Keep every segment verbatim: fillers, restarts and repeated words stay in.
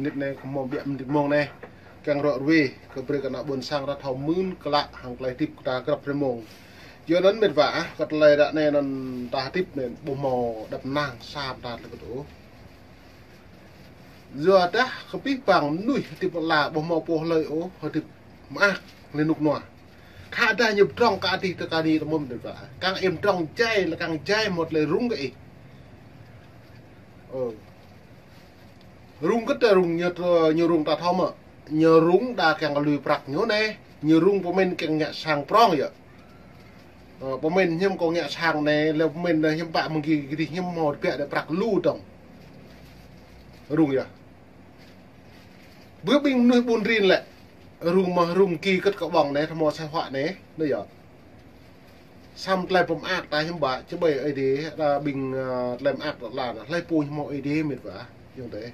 Mơnit anai kơ mơ̆ng biă mơnit mông anai. Kiăng rŏ ruai, kơ brơi kơ ană ƀôn sang ta thâo mưn klă hăng tơlơi hơdip kơ ta grăp hrơi mông. Yua anŭn mĕt wa ah, kơ tơlơi ră anai anŭn ta hơdip anai, ƀu hmâo đăp năng sa mơta tơlơi kơ tŭ. Yua dah kơ abih bang mơnuih hơdip ala ƀu hmâo pô hlơi ôh, hơdip mơak lĕ rơnŭk rơnua. Khă dah ñu pơdrŏng kơ adih tơ kơ anai tơ mơ̆n mĕt wa. Kiăng ih pơdrŏng jai, lĕ kiăng jai hmâo tơlơi rŭng kơ ih. Ơ. Rŭng kơ tơ rŭng ñu tơ, ñu rŭng ta thâo mơ̆. Ñu rŭng đa kiăng kơ lui prăk ñu anai. Ñu rŭng pơmĭn kiăng ngă sang prŏng yơh. Ơ, pơmĭn hiư̆m kâo ngă sang anai, lĕ pơmĭn anai hiư̆m pă mơ̆ng gih, gih hiư̆m hmâo tơbiă đe prăk lu dơ̆ng. Rŭng yơh. Bơ ƀing mơnuih ƀun rin lĕ. Rŭng mơ̆ rŭng ki kơ̆t kơ ƀơ̆ng anai, tơ hmâo sai huă anai, anai yơh. Samơ̆ tơlơi pơmơak ta hiư̆m pă, čơbơi Ơi Adai, ta ƀing, ơ, tơlơi mơak ta la anai, hlơi pô hmâo Ơi Adai mĕt wa, yơ̆ng tê.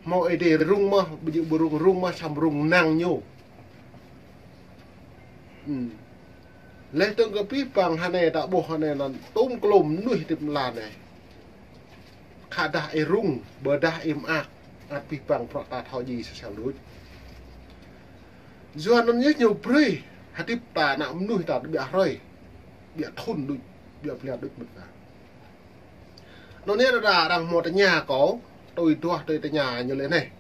Hmâo Ơi Adai rŭng mơ̆, ƀu djơ̆ ƀu rŭng, rŭng mơ̆, samơ̆ rŭng năng ñu. Ư. Lĕ tơ̆ng kơ abih bang hơnai ta ƀuh hơnai anŭn tôm klôm mơnuih hơdip ala anai. Khă dah ih rŭng, ƀôdah ih mơak, ăt abih bang prŏ ta thâo djai sơsel đôč. Yua anŭn yơh ñu brơi, hơdip ta ană mơnuih ta biă hrơi, biă thŭn đôč, biă blan đôč mĕt wa. Anŭn anai đa arăng hmâo tơña kâo, tui duah tui tơña ñu lĕ anai.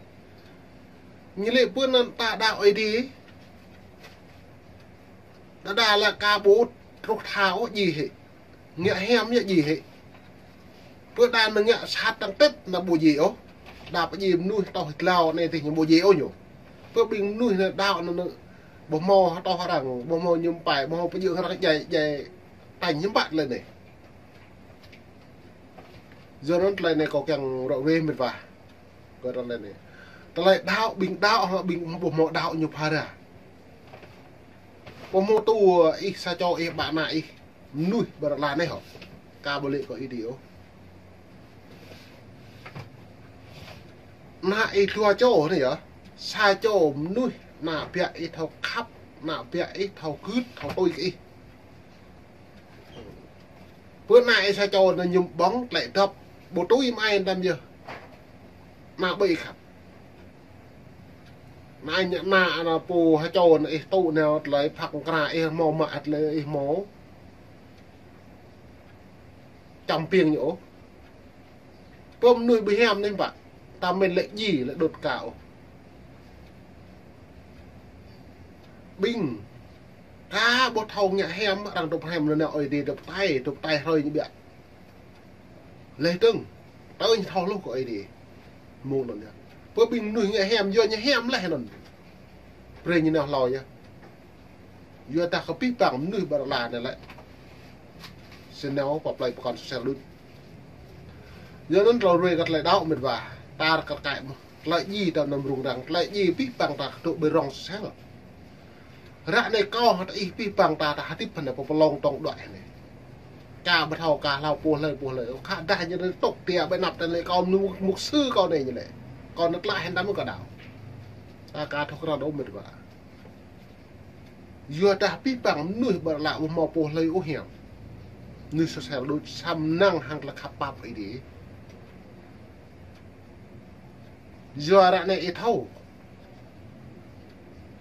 Ñu lĕ pơ anŭn ta đaŏ Ơi Adai. Đa đa lĕ ka ƀu truh tha ôh djai hĕ. Ngă hiam yơh djai hĕ. Pơ đa anŭn ngă sat tăng tĕt anŭn ƀu djai ôh. Đa pơdjai mơnuih tŏh glao anai tih ñu ƀu djai ôh ñu. Pơ ƀing mơnuih anŭn đaŏ anŭn ƀu hmâo tŏh arăng, ƀu hmâo ñu pai, ƀu hmâo pơdjai arăng djai, djai tañ hiư̆m pă tơlơi anai. Yua anŭn tơlơi anai kâo kiăng rŏ ruai mĕt wa. Kơ tơlơi anai. Tơlơi đaŏ, ƀing đaŏ, hŏ, ƀing ƀu hmâo đaŏ ñu phara. Ƀu hmâo tŭ ih sa čô ih ƀă ană ih. Mơnuih ƀơi ala anai hŏ. Ka ƀu lĕ kơ Ơi Adai ôh. Ană ih dua čô anai yơh. Sa čô mơnuih, ană biă ih thâo khăp, ană biă ih thâo gưt, thâo tui kơ ih. Pơ ană ih sa čô anŭn ñu ƀơ̆ng tơlơi dŏp, ƀu tui mă ai tăm yơh. Ană ƀơi khăp. Ană ih ñu ană, ană pô ha čô anŭn ih tŭ nao tơlơi phak kra ih hmâo mă tơlơi ih hmâo. Čăm piêng ñu ôh. Pơ mơnuih ƀu hiam anai pă. Ta mĭn lĕ djai lĕ đôč ka ôh. Ƀing ka ƀu thâo ngă hiam, arăng dŏ pơhiam lĕ nao Ơi Adai dŏ pơtai, dŏ pơtai hrơi ñu biă. Lĕ tơ̆ng, tơl ñu thâo hluh kơ Ơi Adai. Mơ̆ng anŭn yơh. Pơ ƀing mơnuih ngă hiam, yua ñu hiam leh anŭn. Brơi ñu nao hlâo yơh. Yua dah kơ abih bang mơnuih ƀơi ala anai lĕ. Sĭt nao pơ plơi pơkŏn sơsel đôč. Yua anŭn tơlơi ruai kơ tơlơi đaŏ mĕt wa. Tar kơ kaĭ mơ̆. Tơlơi djai ta anăm rŭng răng. Tơlơi djai abih bang ta kơdŏ ƀơi rŏng sơsel. Ră anai kâo hơt ih abih bang ta ta hơdip hơnai pơ pơlông tŏng đuaĭ hơnai. Ka ƀu thâo ka hlâo pô hlơi pô hlơi. Khă dah ñu anai tŏk tia ƀơi anăp ta anai kâo mơ̆ng mục sư kâo anai ñu lĕ. Kâo anai tơlă hơnai tăm kâo đaŏ. Ta ka thâo krăn ôh mĕt wa. Yua dah abih bang mơnuih ƀơi ala ƀu hmâo pô hlơi ôh hiam. Mơnuih sơsel đôč samơ̆ năng hăng tơlơi khăp pap Ơi Adai. Yua ră anai ih thâo.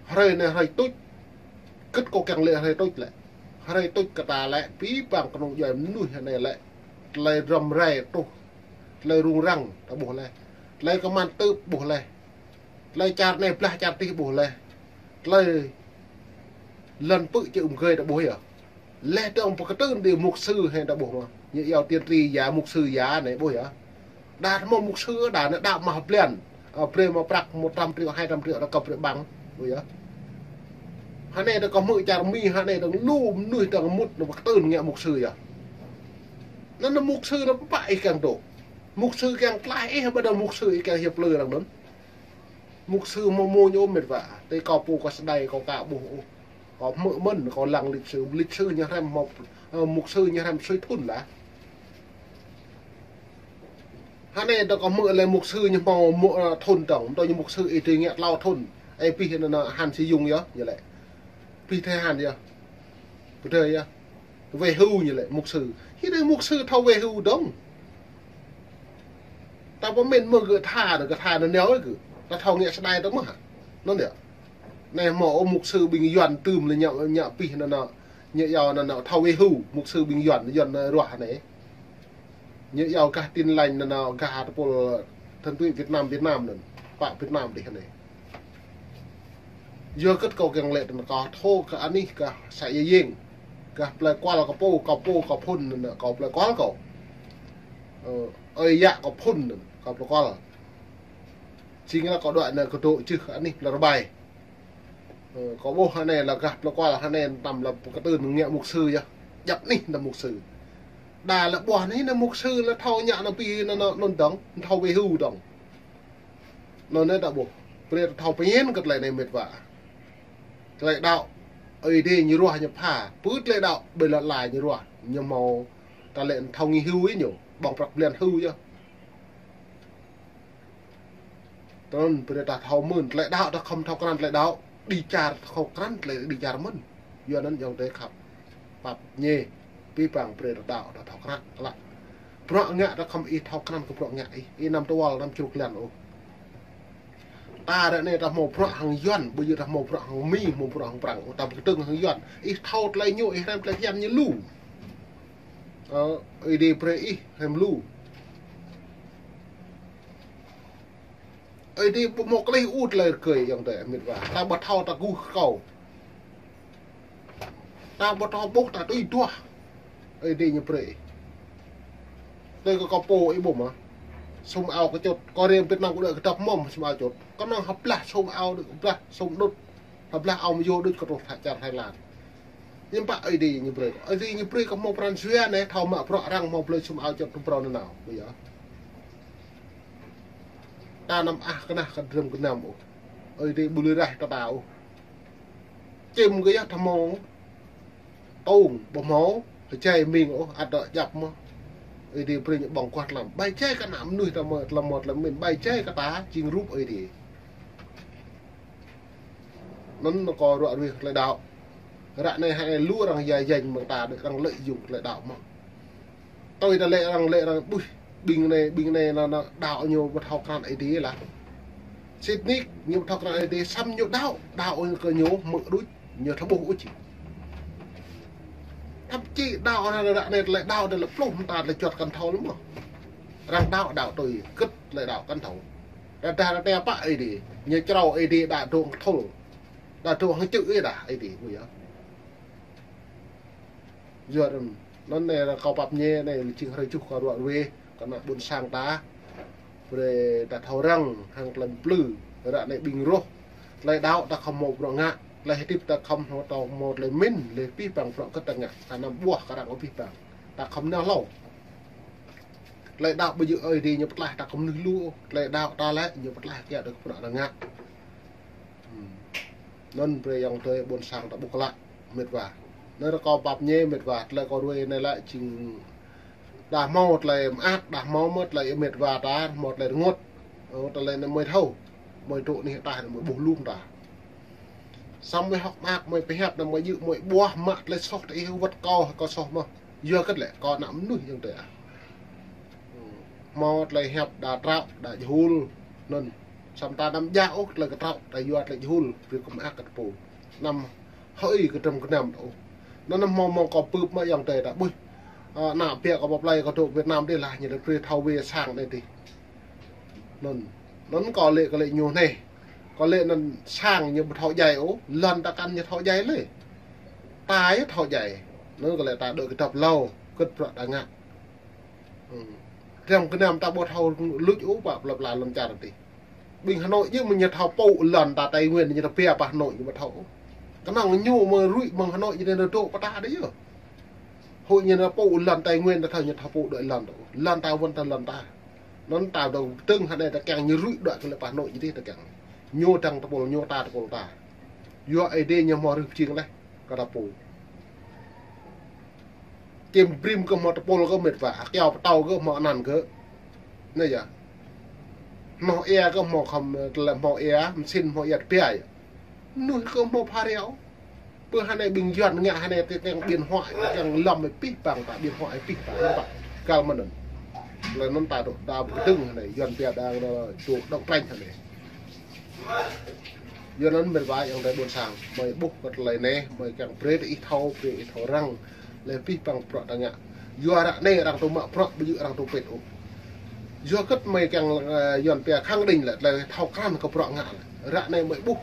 Hrơi anai hrơi tuč. Kơ̆t kâo kiăng lĕ hrơi tuč lĕ. Hrơi tuč kơ ta lĕ, abih bang kơnung djuai mơnuih anai lĕ. Tơlơi răm rai truh. Tơlơi rŭng răng, ta ƀuh leh. Tơlơi kơman tưp ƀuh leh. Tơlơi čar anai blah čar tih ƀuh leh. Tơlơi lŏn pư̆ čư̆ mơgơi ta ƀuh yơh. Leh dơ̆ng pơkơtưn đĭ mục sư hĕ ta ƀuh mơ̆. Ñu iâu tiên tri ya, mục sư ya anai ƀuh yơh. Đa hmâo mục sư đa anai đaŏ mă blan. Ơ, brơi mă prăk một trăm triệu, hai trăm triệu ta kơ brơi ƀăng. Ƀuh yơh. Hơnai ta kơ hmư̆ čar Mi, hơnai ta lu mơnuih ta mŭt anai pơkơtưn ngă mục sư yơh. Anŭn anai mục sư anai pơpă ih kiăng dŏ. Mục sư kiăng tlaih ih, ƀôdah mục sư ih kiăng hiăp plư arăng anŭn. Mục sư hmâo mơ̆ ñu mĕt wa. Tơ kâo pô kâo sơdai kâo ka ƀuh ôh. Kâo hmư̆ mơ̆n, kâo lăng lịch sử, lịch sử ñu hrăm hmâo, ơ, mục sư ñu hrăm sui thŭn lah. Hơnai dŏ kâo hmư̆ lĕ mục sư ñu hmâo mơ̆, ơ, thŭn dơ̆ng, tơ ñu mục sư ih tui ngă tlâo thŭn. Ơ, abih anŭn anai han si yung yơh, ñu lĕ. Abih thời hạn yơh. Pơdơi yơh. Về hưu ñu lĕ mục sư. Hĭ đơi mục sư thâo về hưu dơ̆ng. Ta pơmĭn mơ̆ gơ̆ tha, gơ̆ tha anŭn nao gơ̆. Ta thâo ngă sơdai ta mơ̆ hă. Anŭn yơh. Anai hmâo ơ mục sư ƀing Yuan tơm lĕ ñu, ñu pih anŭn, ñu yua anŭn thâo wĕ hyu, mục sư ƀing Yuan, Yuan ruah anai. Ñu yua gah Tin Lành anŭn, gah tơpul thân tụy Việt Nam, Việt Nam anŭn. Pă Việt Nam dih anai. Yua kơ kâo kiăng lĕ tơnă kâo thâo kơ anih gah xã Ea Giêng. Gah plơi kual kâo pô, kâo pô, kâo phŭn anŭn, kâo plơi kual kâo. Ơ, ơi yă kâo phŭn anŭn, kâo plơi kual. Jing lĕ kâo đuaĭ anai kơ dŏ čih anih plơi Rơbai. Ơ, kâo ƀuh anai lĕ gah plơi kual anai tăm lĕ pơkơtưn ngă mục sư yơh. Djăp anih anŭn mục sư. Đa lĕ ƀuh anih anŭn mục sư lĕ thâo ngă anŭn pih anŭn, anŭn, anŭn dơ̆ng, thâo wĕ hyu dơ̆ng. Anŭn anai ta ƀuh. Brơi ta thâo pơñen kơ tơlơi anai mĕt wa. Tơlơi đaŏ. Ơi Adai ñu ruah ñu pha. Pơ tơlơi đaŏ, ƀơi lŏn ala ñu ruah. Ñu hmâo ta lĕ thâo ngă hyu yơh ñu. Ƀơ̆ng prăk blan hyu yơh. Tơdơi brơi ta thâo mơ̆n, tơlơi đaŏ ta khŏm thâo krăn tơlơi đaŏ, đĭ čar ta khŏm krăn tơlơi đĭ čar mơ̆n. Yua anŭn ayŏng adơi khăp. Pap ñe, pih pang brơi ta đaŏ ta thâo krăn, klă. Bruă ngă ta khŏm ih thâo krăn kơ bruă ngă ih, ih anăm tơwăl anăm čruk lan ôh. Ta ră anai ta hmâo bruă hăng Yuan, ƀu djơ̆ ta hmâo bruă hăng Mi, hmâo bruă hăng Prăng ôh, ta pơkơtưn hăng Yuan. Ih thâo tơlơi ñu, ih hrăm tơlơi hiam ñu lu. Ơ, Ơi Adai brơi ih hrăm lu. Ơi Adai ƀu hmâo klih ôh tơlơi rơgơi ayŏng adơi mĕt wa. Ta ƀu thâo ta guh kâo. Ta ƀu thâo ƀuh ta tui duah. Ơi Adai ñu brơi. Tui kơ kâo pô ih ƀuh mơ̆. Sum ao kơ čut. Kâo rĭm Việt Nam kâo đuaĭ kơdŏp mơ̆m sum ao čut. Kơnơ̆ng hơblah sum ao đuaĭ hơblah sum đŭt. Hơblah ao mơyô đŭt kơ truh thă čar Thái Lan. Ñu pă Ơi Adai ñu brơi. Ơi Adai ñu brơi kơ hmâo pran jua anai, thâo mă bruă arăng hmâo blơi sum ao čut tŭ brâo nanao. Ƀu yơh. Ta anăm ah kơnah kơ drơm gơnam ôh. Ơi Adai ƀu lui raih ta ta ôh. Čim kơ yơh ta hmâo tông, ƀu hmâo hơjai ming ôh, ăt dŏ djăp mơ̆. Ơi Adai brơi ñu ƀơ̆ng kuah tlam. Bai jai kơ ană mơnuih ta mơ̆, tlam mơ̆ tlam min. Bai jai kơ ta, jing rup Ơi Adai. Anŭn kâo ruă ruih tơlơi đaŏ. Ră anai hă anai lu arăng yai yeng mơ̆ng ta, đuaĭ arăng lợi dụng tơlơi đaŏ mơ̆. Tui ta lĕ arăng lĕ arăng ƀuh, ƀing anai, ƀing anai anŭn, anŭn đaŏ ñu ƀu thâo krăn Ơi Adai lah. Sĭt nik ñu ƀu thâo krăn Ơi Adai, săm ñu đaŏ, đaŏ kơ ñu mơ̆ đôč, ñu thâo ƀuh ôh či. Thậm chí đaŏ anai ră anai tơlơi đaŏ tơlơi pluh mơta tơlơi juăt kăn thâo lăm mơ̆. Arăng đaŏ, đaŏ tui, kơ̆t tơlơi đaŏ kăn thâo. Ră dah ră anai pă Ơi Adai, ñu črâo Ơi Adai đaŏ dŏ kơthul. Đaŏ dŏ hăng čư̆ ih dah Ơi Adai, ƀu yơh. Yua anŭn, anŭn anai kâo pap ñe anai jing hrơi juh kâo ruă ruih, kơ ană ƀôn sang ta. Brơi ta thâo răng, hăng tơlơi plư, ră anai ƀing roh. Tơlơi đaŏ ta khŏm hmâo bruă ngă, tơlơi hơdip ta khŏm hmâo tơlơi min, lĕ pih pang bruă kơ ta ngă, ta anăm ƀuah kơ arăng ôh pih pang. Ta khŏm nao hlâo. Tơlơi đaŏ ƀu djơ̆ Ơi Adai ñu pơtlaih ta kơ mơnuih lu, tơlơi đaŏ ta lĕ ñu pơtlaih kiăng đuaĭ kơ bruă ta ngă. Hmm. Anŭn brơi ayŏng adơi ƀôn sang ta ƀuh klă, mĕt wa. Anŭn rơkâo pap ñe mĕt wa, tơlơi kâo ruai anai lĕ jing đa hmâo tơlơi mơak, đa hmâo mơ̆ tơlơi mĕt wa ta, hmâo tơlơi rơngot. Ơ, tơlơi anai mơi thâo, mơi dŏ anih ataih anai mơi ƀuh lŏm ta. Săm mơi hơ̆k mơak, mơi pơhiăp anai mơi djơ̆ mơi ƀuah mă tơlơi soh tơ ih wơ̆t kâo, kâo soh mơ̆. Yua kơ tơlơi kâo ană mơnuih ayŏng adơi ah. Hmâo tơlơi hiăp đa trăo, đa jơhul. Anŭn. Săm ta anăm djă ôh tơlơi kơ trăo, ta yua tơlơi jơhul, brơi kơ mơak kơ tơpul. Anăm hơi kơ drơm gơnam ta ôh. Anŭn anăm hmâo hmâo kâo bưp mă ayŏng adơi ta ƀuh. Ơ, ană ƀiă kâo pơplai kâo dŏ Việt Nam dih lah, ñu lĕ brơi thâo wĕ sang anai dih. Anŭn. Anŭn kâo lĕ, kâo lĕ ñu anai. Kâo lĕ anŭn sang ñu ƀu thâo djai ôh, lŏn ta kăn ñu thâo djai lĕ. Ta yơh thâo djai. Anŭn kâo lĕ ta đuaĭ kơdŏp hlâo, kơ̆t bruă ta ngă. Hmm. Drơm gơnam ta ƀu thâo luč ôh pă plơi pla lŏn čar dih. Ƀing Hà Nội ñu mơ̆ ñu thâo pŭ lŏn ta Tây Nguyên ñu ta pia pơ Hà Nội ñu ƀu thâo. Kơnơ̆ng ñu mơ̆ rui mơ̆ng Hà Nội ñu ta dŏ pơ ta dih yơh. Hơi ñu ta pŭ lŏn Tây Nguyên ta thâo ñu thâo pŭ đuaĭ lŏn ta. Lŏn ta wơ̆n ta lŏn ta. Anŭn ta dŏ tơ̆ng hă anai ta kiăng ñu rui đuaĭ kơ lĕ pơ Hà Nội ñu dih ta kiăng. Ñu dăng tơpul ñu ta tơpul ta. Yua Ơi Adai ñu hmâo rơh pơjing laih. Kơ ta pô. Čim brĭm kơ hmâo tơpul kơ mĕt wa, kiao pơtâo kơ hmâo anăn kơ. Anai yơh. Hmâo ia kơ hmâo khŏm, tơlơi hmâo ia, mơsĭn hmâo ia tơbiă yơh. Mơnuih kơ hmâo phara ôh. Pơ hă anai ƀing Yuan ngă hă anai tơ kiăng biên hoại, kiăng lŏm pih pang ta, biên hoại pih pang ta. Kal mơ̆n anŭn. Tơlơi anŭn ta dŏ, ta ƀu kơdơ̆ng hă anai, Yuan pia đang dŏ, dŏ đŏk trĕnh hă anai. Yuan anŭn mĕt wa ayŏng adơi ƀôn sang, mơi ƀuh kơ tơlơi anai, mơi kiăng brơi ih thâo, brơi ih thâo răng, lĕ pih păng bruă ta ngă. Yua ră anai arăng tŭ mă bruă, ƀu djơ̆ arăng tŭ pĭt ôh. Yua hơget mơi kiăng, ơ, Yuan pia khẳng định lĕ, tơlơi thâo krăn kơ bruă ngă lĕ. Ră anai mơi ƀuh,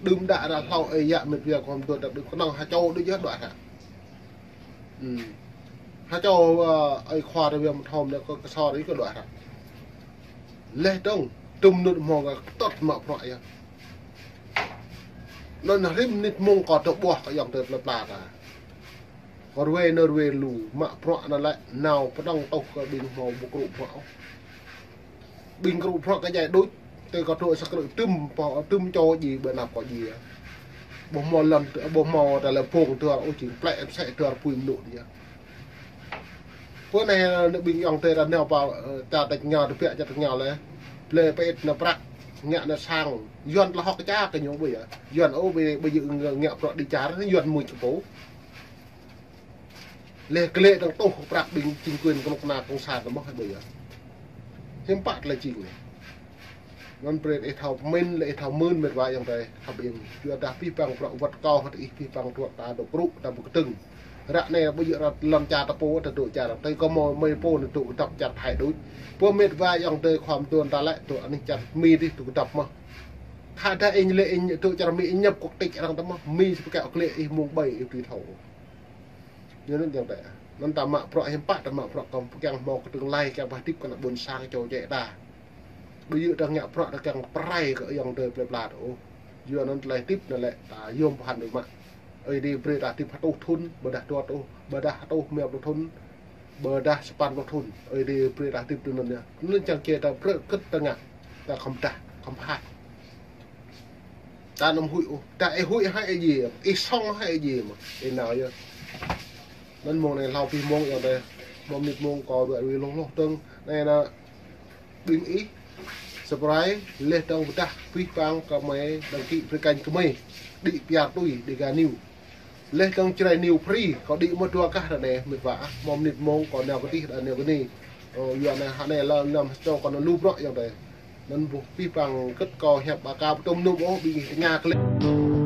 đưm đă ră hlâo ơi yă mĕt wa khŏm dŏ, ta đưm kơnơ̆ng ha čô đôč yơh đuaĭ ră. Ư. Ha čô, ơ, ơi khua rơwang mơthom anai kơ, kơ sô rĭ kơ đuaĭ ră. Leh dơ̆ng, tŭm nut hmâo kơ tŏt mă bruă yơh. Anŭn rĭm mơnit mông kơ tơƀuah kơ ayŏng adơi plơi pla ta. Kơ rơwe nơ rơwe lu, mă bruă anŭn lĕ, nao pơdơ̆ng tŏh kơ ƀing hmâo ƀu krŭ bruă ôh. Ƀing krŭ bruă kơ djai đôč, tơ kơ trŏ sa krư̆ tŭm, pô tŭm čô djai ƀơi anăp kơ djai. Ƀu hmâo lŏn, ƀu hmâo ta lĕ phung tơ, ôh jing plĕ msĕ tơ pui mơnŭ djai. Pơ anai, ơ, ƀing ayŏng adơi ta nao pơ, ơ, ta tĕč ngă, tơbiă čăt ngă lĕ. Blơi pơit nao prăk, ngă nao sang. Yuan tơlơi hơ̆k ča kơ ñu ƀu yơh. Yuan ôh ƀu, ƀu djơ̆ ngă, ngă bruă dêh čar, Yuan mui čơpô. Leh glĕ dơ̆ng tŏh prăk ƀing chính quyền kơnuk kơna cộng sản ta mơ̆ ƀu yơh. Hiư̆m pă tơlơi jing anai. Anŭn brơi ih thâo pơmĭn, lĕ ih thâo mưn mĕt wa ayŏng adơi, khăp ƀing. Yua dah pih păng bruă wơ̆t kâo hơt ih pih păng bruă ta dŏ krŭ, ta ƀu kơdơ̆ng. Ră anai ƀu djơ̆ ră lŏn čar ta pô, ta dŏ čar. Tơ kơ hmâo mơi pô anai dŏ kơdŏp čar Thái đôč. Pô mĕt wa ayŏng adơi khŏm dŏ ta lĕ, dŏ anih čar Mi dih dŏ kơdŏp mơ̆n. Khă dah ih lĕ ih dŏ čar Mi ih ñăp quốc tịch arăng ta mơ̆n. Mi sĭt pơkă glĕ ih mông ƀai ih ƀu thâo. Yua anŭn ayŏng adơi. Anŭn ta mă bruă hiư̆m pă ta mă bruă kơ kiăng hmâo kơ tương lai kiăng pơhơdip kơ ană ƀôn sang čô čĕ ta. Ƀu djơ̆ ta ngă bruă ta kiăng pơrai kơ ayŏng adơi plơi pla ta ôh. Yua anŭn tơlơi hơdip anŭn lĕ ta yôm pơhăn đôč mă. Ơi Adai brơi ta hơdip hơtuh thŭn, ƀôdah dua rơtuh, ƀôdah hơtuh rơma pluh thŭn, ƀôdah sapăn pluh thŭn. Ơi Adai brơi ta hơdip tui anŭn yơh. Anŭn čang kơ ta brơi hơget ta ngă, ta khŏm pơdah, khŏm pơhaih. Ta anăm huĭ ôh, ta ih huĭ hă ih djai, ih sŏng hă ih djai mơ̆n, ih nao yơh. Anŭn mông anai hlâo pih mông ayŏng adơi, hmâo mơnit mông kơ dua rơwe hloh hloh dơ̆ng, anai nă ƀing ih, subscribe, leh dơ̆ng pơdah pih păng kơ mơi đăng ký brơi kênh kơ mơi, đĭ piar tui, Dega News. Leh dơ̆ng Jrai News free, kơ đĭ mơ̆ dua gah ră anai, mĕt wa ah, hmâo mơnit mông kơ nao kơ tih, nao kơ anai. Ơ, yua anai hă anai lăm, lăm čô kơ anŭn lu bruă ayŏng adơi. Anŭn ƀuh pih păng hơget kâo hiăp ba ka pơtŭm nŭm ôh ƀing ih tơña kơ lĕ.